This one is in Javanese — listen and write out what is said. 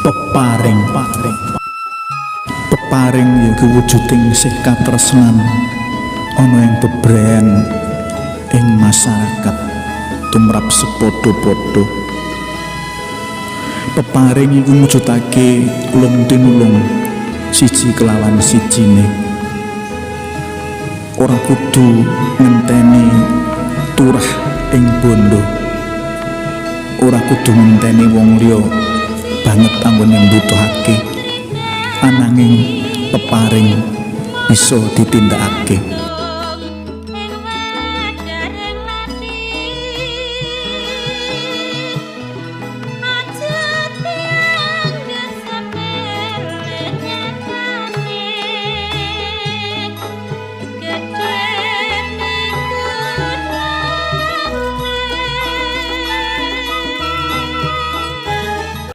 Peparing. Peparing yaiku wujuding sih katresnan ana ing bebrayan ing masyarakat tumrap sepadha-padha. Peparing iku mujudake ulung tinulung siji kelawan sijine. Ora kudu ngenteni turah ing bondo. Ora kudu ngenteni wong liya banget anggone mbutuhake. Ananging peparing bisa ditindakake.